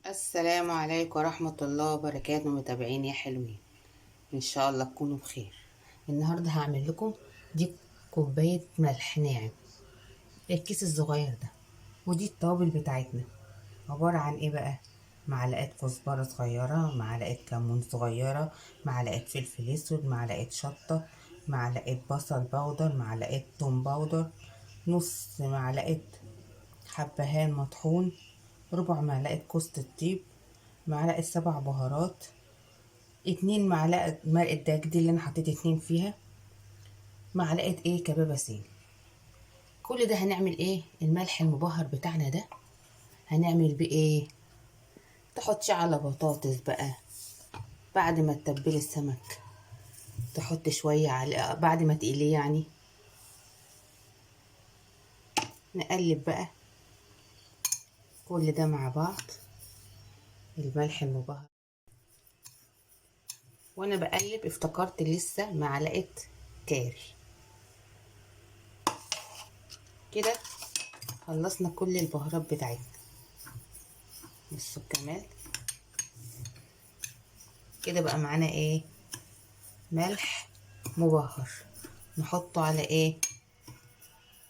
السلام عليكم ورحمة الله وبركاته. متابعين يا حلوين، ان شاء الله تكونوا بخير. النهاردة هعمل لكم دي كوباية ملح ناعم، الكيس الصغير ده، ودي التوابل بتاعتنا. عبارة عن ايه بقى؟ معلقة كزبرة صغيرة، معلقة كمون صغيرة، معلقة فلفل اسود، معلقة شطة، معلقة بصل powder، معلقة توم powder، نص معلقة حبهان مطحون، ربع معلقة جوز الطيب، معلقة 7 بهارات، 2 معلقة مرقة دجاج دي اللي انا حطيت 2 فيها، معلقة ايه كبابة صيني. كل ده هنعمل ايه؟ الملح المبهر بتاعنا ده هنعمل بيه ايه؟ تحطي على بطاطس بقى بعد ما تتبلي السمك، تحط شوية على بعد ما تقليه يعني. نقلب بقى كل ده مع بعض، الملح المبهر. وانا بقلب افتكرت لسه معلقة كاري. كده خلصنا كل البهارات بتاعتنا. بصوا الجمال كده بقى معانا ايه؟ ملح مبهر. نحطه على ايه؟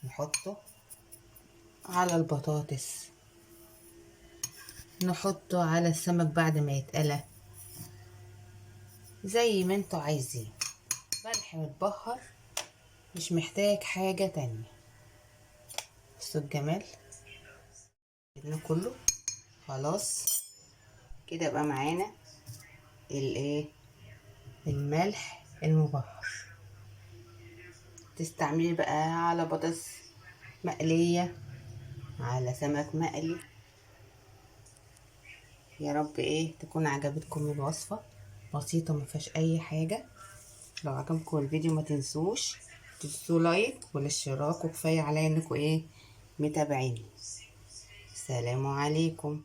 نحطه على البطاطس، نحطه على السمك بعد ما يتقلى، زي ما انتوا عايزين. ملح متبهر، مش محتاج حاجة تانية. بصوا الجمال ده كله. خلاص كده بقى معانا الايه؟ الملح المبهر. تستعملي بقى على بطاطس مقلية، على سمك مقلي. يا رب ايه تكون عجبتكم الوصفة، بسيطة ما فيهاش اي حاجة. لو عجبكم الفيديو ما تنسوش تدوسوا لايك والاشتراك، وكفاية عليا انكم ايه متابعيني. سلام عليكم.